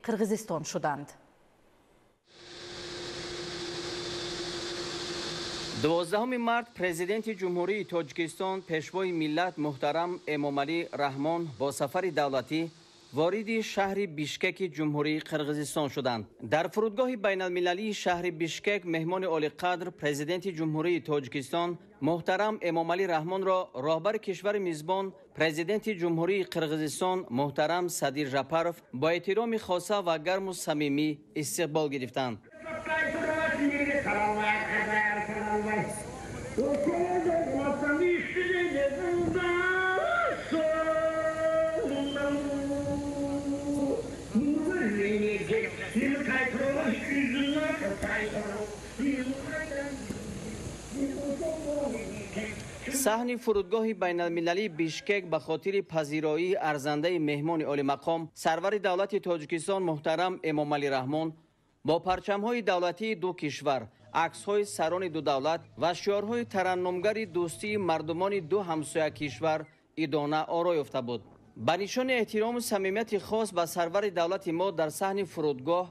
Қирғизистон шуданд. 12 март Президенти Ҷумҳурии Тоҷикистон, Пешвои миллат муҳтарам Эмомалӣ Раҳмон бо сафари давлатӣ вориди шаҳри Бишкеки Ҷумҳурии Қирғизистон шуданд. Дар фурудгоҳи байналмилалии шаҳри Бишкек меҳмони олиқадр Президенти Ҷумҳурии Тоҷикистон муҳтарам Эмомалӣ Раҳмонро роҳбари кишвари мизбон, Президенти Ҷумҳурии Қирғизистон муҳтарам Садир Жапаров бо эҳтироми хоса ва гарму самимӣ истиқбол гирифтанд. Саҳни фурудгоҳи байналмилалии Бишкек ба хотири пазироии арзандаи меҳмони олимақом сарвари давлати Тоҷикистон муҳтарам Эмомалӣ Раҳмон бо парчамҳои давлатии ду кишвар, аксҳои сарони ду давлат ва шиорҳои тараннумгари дӯстии мардумони ду ҳамсоя кишвар идона оро ёфта буд. Ба нишони эҳтирому самимияти хос ба сарвари давлати мо дар саҳни фурудгоҳ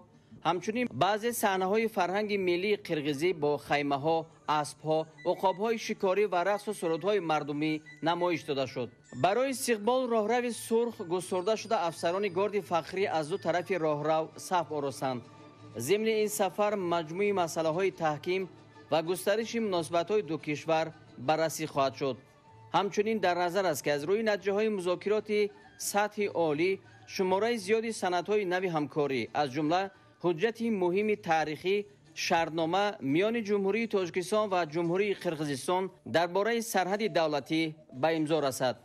ҳамчунин баъзе саҳнаҳои фарҳанги миллии қирғизӣ бо хаймаҳо, аспҳо, уқобҳои шикорӣ ва рақсу сурудҳои мардумӣ намоиш дода шуд. Барои истиқбол роҳрави сурх густурда шуда, афсарони горди фахрӣ аз ду тарафи роҳрав саф оростанд. Зимни ин сафар маҷмӯи масъалаҳои таҳким ва густариши муносибатҳои ду кишвар баррасӣ хоҳад шуд. Ҳамчунин дар назар аст, ки аз рӯи натиҷаҳои музокироти сатҳи олӣ шумораи зиёди санадҳои нави ҳамкорӣ, аз ҷумла ҳуҷҷати муҳими таърихӣ, шартнома миёни Ҷумҳурии Тоҷикистон ва Ҷумҳурии Қирғизистон дар бораи сарҳади давлатӣ ба имзо расад.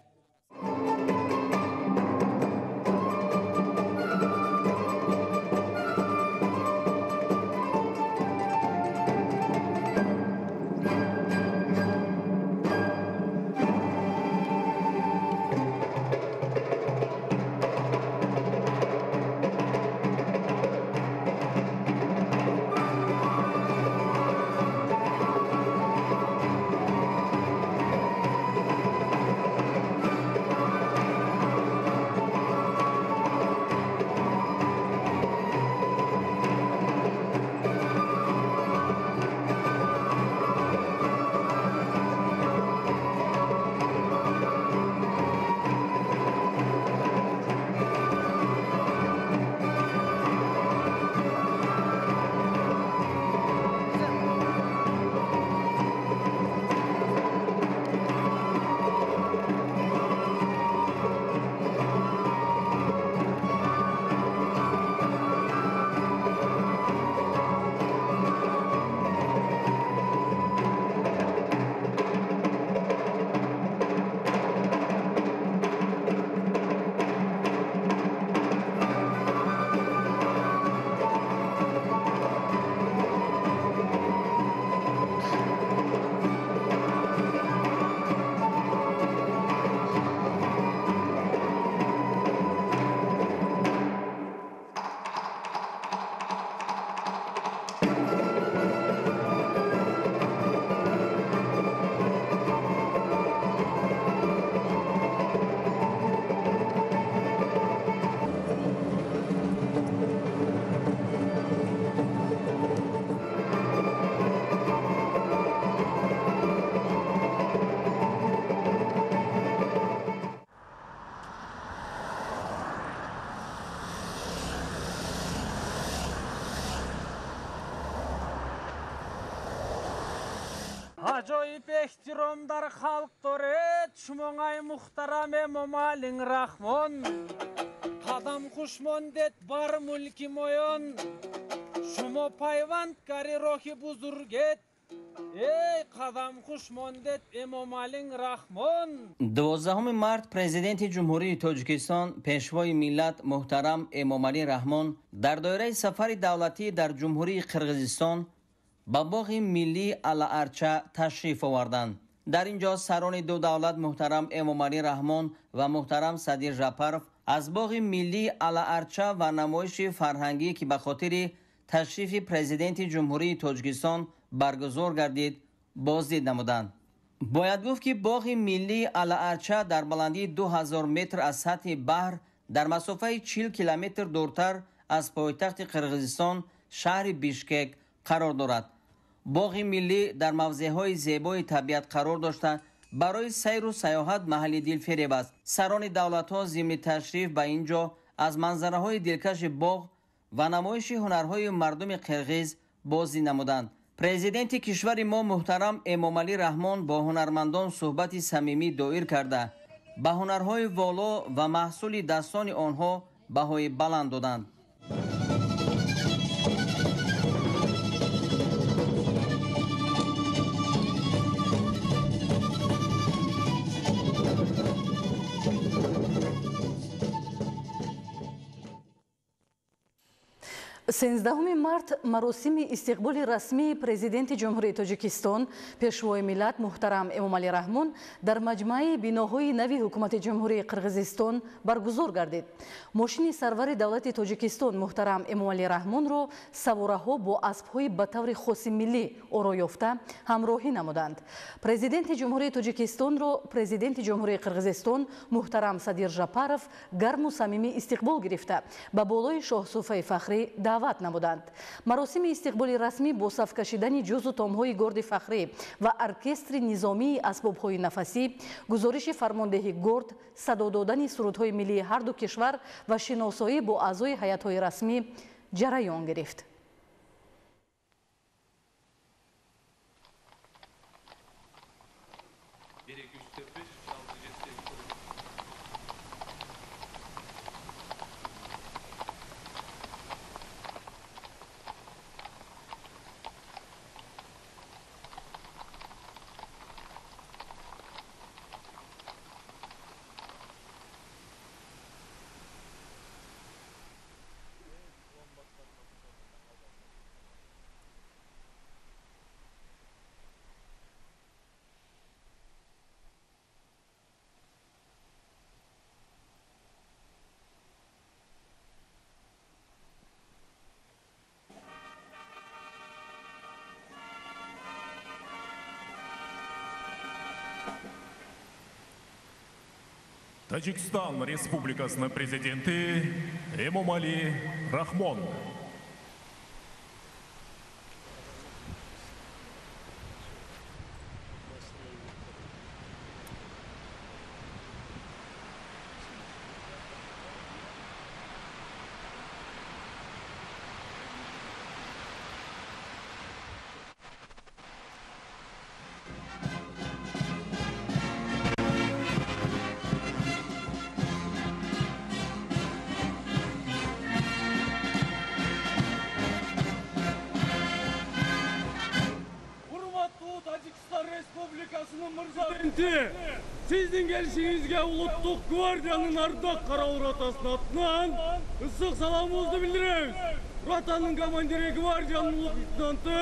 Ажоиб эҳтиром дар халқ доред шумоңай муҳтарам Эмомалин Раҳмон. Қадам хуш мондед бар мулки моён, шумо пайвандгари роҳи бузургед. Эй қадам хуш мондед Эмомалин Раҳмон. 12 март Президенти Ҷумҳурии Тоҷикистон, Пешвои миллат муҳтарам Эмомалӣ Раҳмон дар доираи сафари давлатӣ дар Ҷумҳурии Қирғизистон ба боғи миллии Алаарча ташриф оварданд. Дар ин ҷо сарони ду давлат муҳтарам Эмомалӣ Раҳмон ва муҳтарам Садир Жапаров аз боғи миллии Алаарча ва намоиши фарҳангӣ, ки ба хотири ташрифи Президенти Ҷумҳурии Тоҷикистон баргузор гардид, боздид намуданд. Бояд гуфт, ки боғи миллии Алаарча дар баландии 2000 метр аз сатҳи баҳр дар масофаи 40 километр дуртар аз пойтахти Қирғизистон шаҳри Бишкек қарор дорад. Боғи миллӣ дар мавзеъҳои зебои табиат қарор дошта, барои сайру сайёҳат маҳалли дилфиреб аст. Сарони давлатҳо зимни ташриф ба ин ҷо аз манзараҳои дилкаши боғ ва намоиши ҳунарҳои мардуми қирғиз боздид намуданд. Президенти кишвари мо муҳтарам Эмомалӣ Раҳмон бо ҳунармандон суҳбати самимӣ доир карда, ба ҳунарҳои воло ва маҳсули дастони онҳо баҳои баланд доданд. 13 март маросими истиқболи расмии президенти Ҷумҳурии Тоҷикистон, пешвои миллат муҳтарам Эмомалӣ Раҳмон дар маҷмӯаи биноҳои нави ҳукумати Ҷумҳурии Қирғизистон баргузор гардид. Мошини сарвари давлати Тоҷикистон муҳтарам Эмомалӣ Раҳмонро савораҳо бо аспҳои ба таври хоси миллӣ оро ёфта ҳамроҳӣ намуданд. Президенти Ҷумҳурии Тоҷикистонро президенти Ҷумҳурии Қирғизистон муҳтарам Садир Жапаров гарму самимӣ истиқбол гирифта, ба болои шоҳсуфаи фахрӣ даъват намуданд. Маросими истиқболи расмӣ бо саф кашидани ҷузу томҳои горди фахрӣ ва оркестри низомии асбобҳои нафасӣ, гузориши фармондеҳи горд, садо додани сурудҳои миллии ҳарду кишвар ва шиносоӣ бо аъзои ҳайатҳои расмӣ ҷараён гирифт. Таджикистан Республикасынын президенти Эмомали Рахмон. Сиздин келишиңизге улуттук гвардиянын ардак караул ротасынын атынан ысык саламыбызды билдиребиз. Ротанын командири гвардиянын улук лейтенанты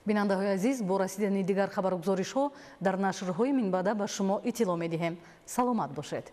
Бинандаҳои азиз, бо расидани дигар хабару гузоришҳо дар нашрҳои минбаъда ба шумо иттилоъ медиҳем. Саломат бошед.